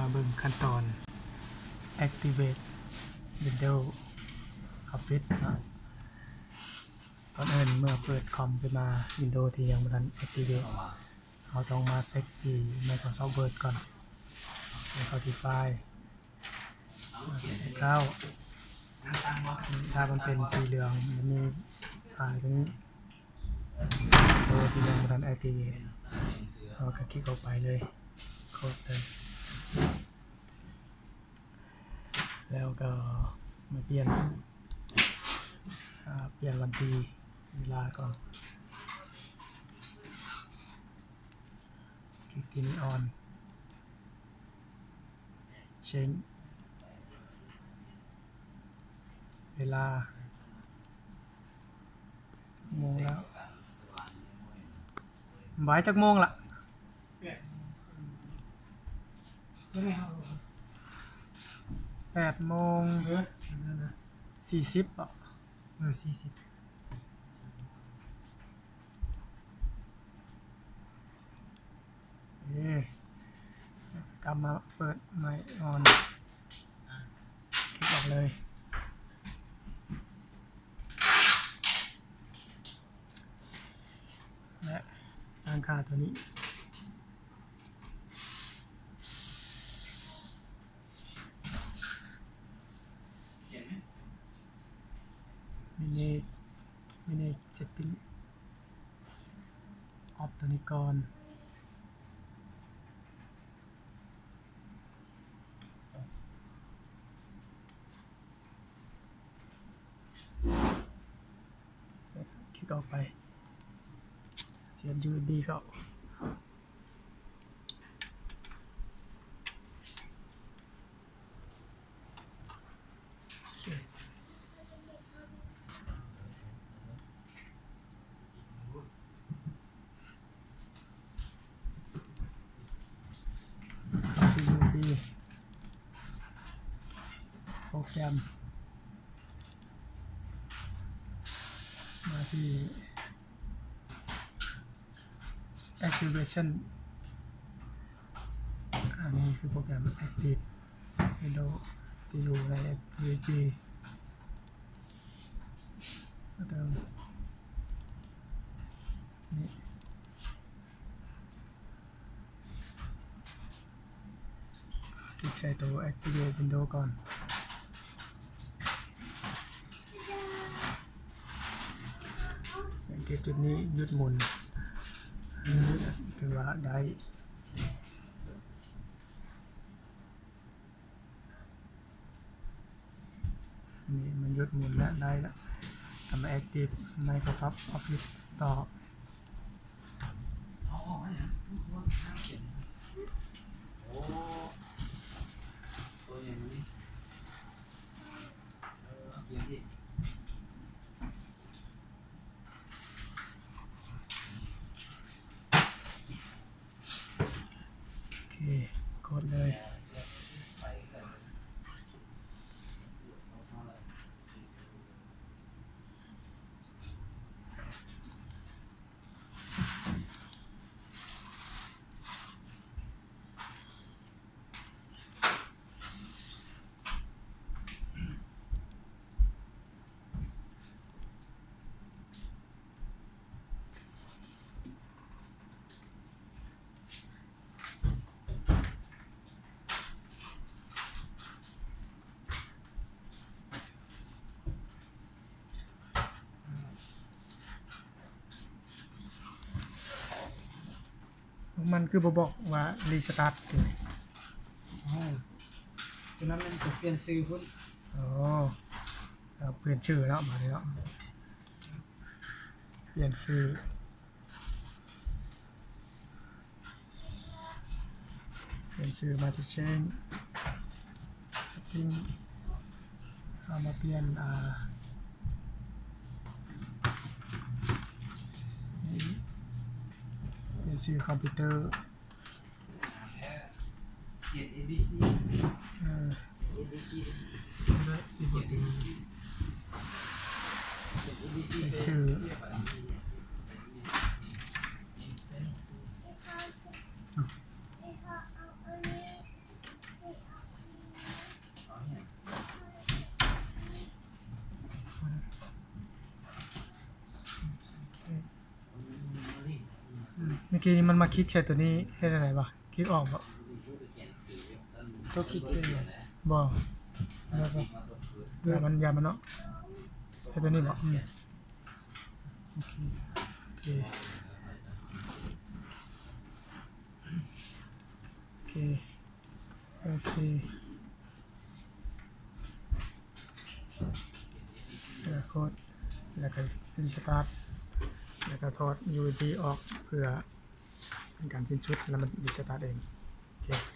ມາເບິ່ງຂັ້ນຕອນ Activate Windows Office ເນາະ. ກ່ອນອື່ນເມື່ອເປີດຄອມຂຶ້ນມາ Windows ທີ່ຍັງບໍ່ທັນ Activate ເຮົາຕ້ອງມາເຊັກທີ່ Microsoft Word ກ່ອນ. ເຂົ້າທີ່ File ເຂົ້າ ຖ້າມັນເປັນສີເຫຼືອງ ມັນມີ File ຕົວນີ້ Windows ທີ່ຍັງບໍ່ທັນ Activate ເຮົາກໍຄລິກອອກໄປເລີຍ ໂຄດເລີຍ. ແລ້ວກໍມາປ່ຽນ ອາ ປ່ຽນວັນທີເວລາກ່ອນ ຄລິກທີ່ Neon Change ເວລາ ໂມງແລ້ວ ບ່າຍຈັກໂມງລະ? ແປດໂມງ ເອີ ສີ່ສິບເບາະ? ເອີ ສີ່ສິບ. ເອີ ກັບມາເປີດໃໝ່ ອອນ ຄລິກອອກເລີຍ ແລະ ຕັ້ງຄ່າຕົວນີ້ Manage Manage Setting ອອບຕົວນີ້ກ່ອນ ຄລິກອອກໄປ ສຽບ ຢູເອັສບີ ເຂົ້າ. ໂປຣແກຣມ ມາທີ່ Activation ອັນນີ້ຄືໂປຣແກຣມ Active Windows ທີ່ຢູ່ໃນ Activity ຄລິກໃສ່ໂຕ Activate Windows ກ່ອນ ສັງເກດຈຸດນີ້ ຢຸດໝູນ ຖືວ່າໄດ້ ນີ້ມັນຢຸດໝູນແລ້ວ ໄດ້ແລ້ວ ກະມາ Active Microsoft Office ຕໍ່. ໂອເຄ ກົດເລີຍ. ມັນຄືບໍ່ບອກວ່າ restart ຕິ? ອໍ ຕົວນັ້ນມັນຈະປ່ຽນຊື່ພຸ້ນ. ອໍ ເອົາປ່ຽນຊື່ເນາະ ບາດນີ້ເນາະ ປ່ຽນຊື່. ປ່ຽນຊື່ມາທີ່ Change Setting ເຮົາມາປ່ຽນ ອ່າ ປ່ຽນຊື່ຄອມພິວເຕີ ເອີ ໃສ່ຊື່. ມື້ກີ້ນີ້ມັນມາຄລິກໃສ່ຕົວນີ້ເຮັດຈັ່ງໃດວະ? ຄລິກອອກບໍ່? ຕົວຄລິກເປັນຫຍັງ? ບໍ່ ຢ່າມັນ ຢ່າມັນເນາະ ໃສ່ຕົວນີ້ບໍ່? ອືມ ໂອເຄ ໂອເຄ ໂອເຄ ໂອເຄ ແລ້ວໂຄດ ແລ້ວກໍຣີສະຕາດ ແລ້ວກໍຖອດຢູເອັສບີອອກ ເພື່ອເປັນການສິ້ນສຸດ ແລ້ວມັນຣີສະຕາດເອງ ໂອເຄ.